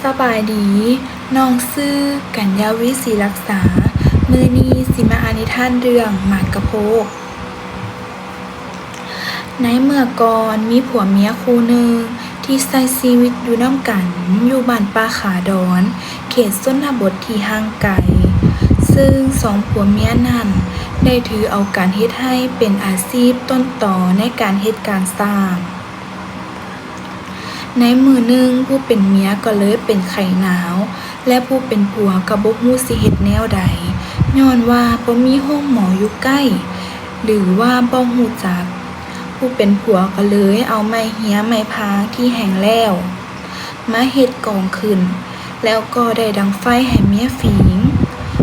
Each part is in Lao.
ສະບາຍດີ, ນ້ອງຊື່ ກັນຍາວີ ສີລັກສາ. ມື້ນີ້ຊິມາອ່ານນິທານເລື່ອງໝາກກະໂພກ. ໃນເມື່ອກ່ອນ ມີຜົວເມຍຄູ່ໜຶ່ງທີ່ໃຊ້ຊີວິດຢູ່ນຳກັນ ຢູ່ບ້ານປ່າຂາດອນ ເຂດຊົນນະບົດທີ່ຫ່າງໄກ. ເຊິ່ງສອງຜົວເມຍນັ້ນໄດ້ຖືເອົາການເຮັດໄຮ່ເປັນອາຊີບຕົ້ນຕໍໃນການເຮັດການສ້າງ. ໃນມື້ໜຶ່ງ ຜູ້ເປັນເມຍກໍເລີຍເປັນໄຂ້ໜາວ ແລະ ຜູ້ເປັນຜົວກໍບໍ່ຮູ້ຊິເຮັດແນວໃດ ຍ້ອນວ່າບໍ່ມີໂຮງໝໍຢູ່ໃກ້ ຫຼືວ່າບໍ່ຮູ້ຈັກ. ຜູ້ເປັນຜົວກໍເລີຍເອົາໄມ້ເຮຍໄມ້ພາງທີ່ແຫ້ງແລ້ວມາເຮັດກອງຂຶ້ນ ແລ້ວກໍໄດ້ດັງໄຟໃຫ້ເມຍຝີງ.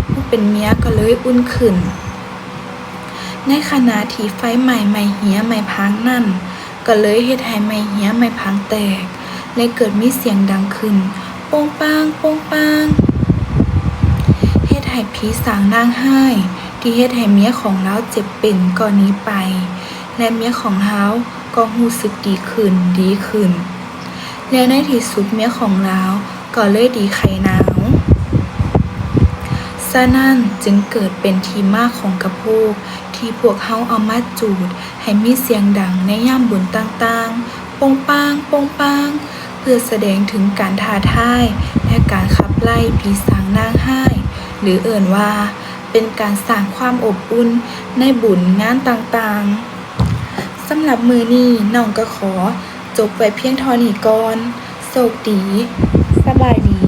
ຜູ້ເປັນເມຍກໍເລີຍອຸ່ນຂຶ້ນ. ໃນຂະນະທີ່ໄຟໄໝ້ໄມ້ເຮຍໄມ້ພາງນັ້ນ ກໍເລີຍເຮັດໃຫ້ໄມ້ເຮຍໄມ້ພາງແຕກ ແລະ ເກີດມີສຽງດັງຂຶ້ນ ໂປ້ງປາງ ໂປ້ງປາງ ເຮັດໃຫ້ຜີສາງນາງຮ້າຍທີ່ເຮັດໃຫ້ເມຍຂອງລາວເຈັບເປັນກໍໜີໄປ ແລະ ເມຍຂອງລາວກໍຮູ້ສຶກດີຂຶ້ນ ດີຂຶ້ນ ແລະ ໃນທີ່ສຸດເມຍຂອງລາວກໍເລີຍດີໄຂ້ໜາວ. ສະນັ້ນຈຶ່ງເກີດເປັນທີ່ມາຂອງກະໂພກທີ່ພວກເຮົາເອົາມາຈູດໃຫ້ມີສຽງດັງໃນຍາມບຸນຕ່າງໆ ໂປ້ງປາງ ໂປ້ງປາງ ເພື່ອສະແດງເຖິງການທ້າທາຍ ແລະ ການຂັບໄລ່ຜີສາງນາງຮ້າຍ ຫຼື ເອີ້ນວ່າເປັນການສ້າງຄວາມອົບອຸ່ນໃນບຸນງານຕ່າງໆ. ສຳລັບມື້ນີ້ ນ້ອງກໍຂໍຈົບໄວ້ພຽງເທົ່ານີ້ກ່ອນ. ໂຊກດີ. ສະບາຍດີ.